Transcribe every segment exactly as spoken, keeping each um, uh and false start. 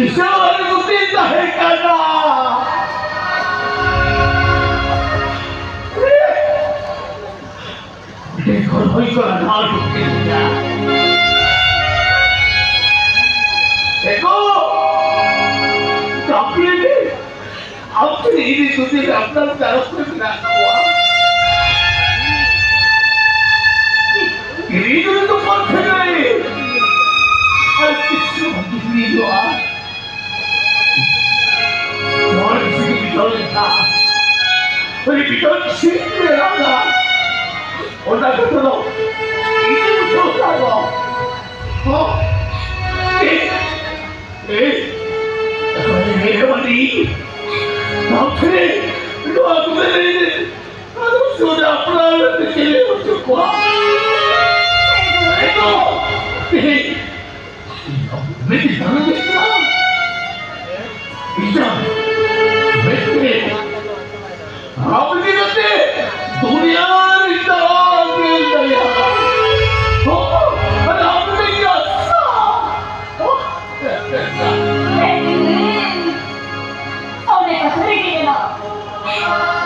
ᱤᱥᱚᱨ ᱜᱩᱛᱤ ᱛᱟᱦᱮᱸ ᱠᱟᱱᱟ᱾ ᱰᱮᱠᱚᱨ ᱦᱩᱭ ᱠᱚᱜᱼᱟ ᱱᱚᱣᱟ ᱜᱩᱛᱤ ᱨᱮᱭᱟᱜ᱾ ᱮᱜᱳ! ᱠᱟᱯᱞᱤ ᱫᱤ, ᱟᱢ ᱪᱮᱫ ᱤᱧ ᱜᱩᱛᱤ ᱨᱮ ᱟᱯᱱᱟᱨ ᱛᱟᱨᱚᱠ ᱨᱮ ᱢᱮᱱᱟᱜ ᱠᱚᱣᱟ? ᱤᱧ ᱫᱚ ᱯᱟᱨᱛᱷᱮ ᱱᱟᱹᱭ᱾ ᱟᱨ ᱠᱤᱪᱷᱩ ᱵᱷᱟᱜᱤ ᱦᱩᱭᱩᱜᱼᱟ᱾ ᱱᱚᱣᱟ ᱠᱤᱪᱷᱩ ᱜᱮ ᱵᱤᱪᱟᱹᱨ ᱞᱮᱠᱷᱟ᱾ ᱩᱱᱤ ᱵᱤᱪᱟᱹᱨ ᱴᱷᱤᱠ ᱢᱮᱱᱟᱜᱼᱟ᱾ ᱚᱱᱟ ᱠᱟᱛᱷᱟ ᱫᱚ ᱤᱧ ᱵᱩᱡᱷᱟᱹᱣ ᱠᱟᱜ ᱫᱚ᱾ ᱦᱚᱸ᱾ ᱮ, ᱮ, ᱮ, ᱢᱟᱹᱱᱤ, ᱵᱟᱯᱨᱮ, ᱱᱚᱣᱟ ᱠᱚᱫᱚ ᱞᱟᱹᱭ ᱢᱮ᱾ ᱟᱫᱚ ᱥᱩᱨ ᱨᱮ ᱟᱯᱱᱟᱨ ᱨᱮ ᱪᱮᱞᱮ ᱦᱚᱪᱚ ᱠᱚᱣᱟ? ᱮ ᱫᱚ, ᱮ, ᱢᱤᱫ ᱫᱷᱟᱣ ᱜᱮ ᱪᱟᱞᱟᱜ᱾ ᱤᱧᱟᱜ ᱢᱤᱫᱴᱮᱱ ᱟᱢ ᱤᱫᱤ ᱠᱟᱛᱮ ᱫᱩᱱᱤᱭᱟᱹ ᱨᱮ ᱫᱟᱬᱟᱱ ᱧᱮᱞ ᱫᱟᱲᱮᱭᱟᱜᱼᱟ᱾ ᱦᱚᱸ, ᱟᱨ ᱟᱢ ᱞᱟᱹᱜᱤᱫ ᱟᱥᱟ᱾ ᱦᱚᱸ᱾ ᱚᱱᱮ ᱠᱟᱛᱷᱟ ᱨᱮᱜᱮ ᱢᱮᱱᱟᱜᱼᱟ,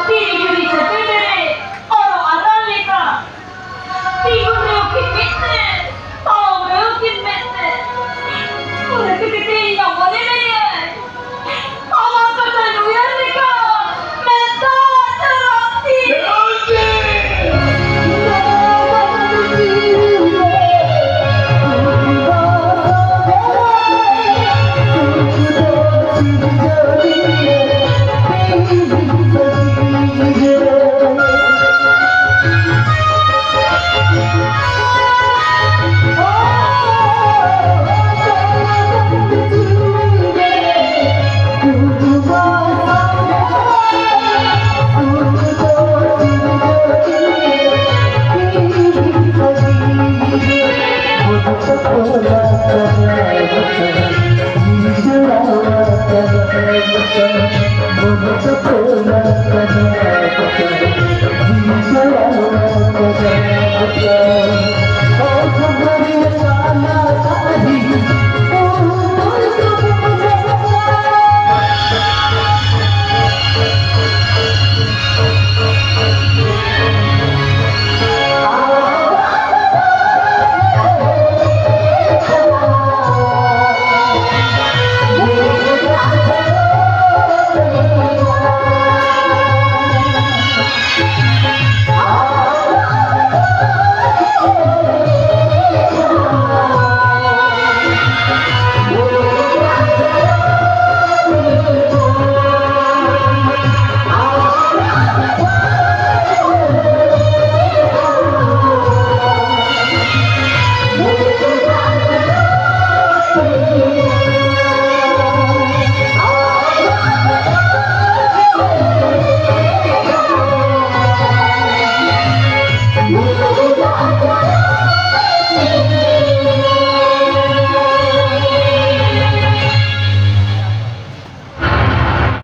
ᱛᱤᱨᱤ ᱡᱩᱨᱤ ᱥᱮᱴᱮᱨ ᱨᱮ ᱟᱨᱚ ᱟᱨᱟᱜ ᱞᱮᱠᱟ᱾ ᱛᱤᱸᱜᱩ ᱨᱮᱦᱚᱸ ᱠᱤᱱ ᱢᱤᱫ ᱛᱮ, ᱛᱟᱲᱟᱢ ᱨᱮᱦᱚᱸ ᱠᱤᱱ ᱢᱤᱫ ᱛᱮ᱾ ᱚᱱᱟ ᱠᱷᱟᱹᱛᱤᱨ ᱛᱮ ᱤᱧᱟᱜ ᱢᱚᱱᱮ ᱨᱮ ᱟᱢᱟᱜ ᱠᱟᱛᱷᱟᱧ ᱩᱭᱦᱟᱹᱨ ᱞᱮᱠᱷᱟᱱ ᱢᱮᱫ ᱫᱟᱜ ᱡᱚᱨᱚᱜ ᱛᱤᱧᱟ᱾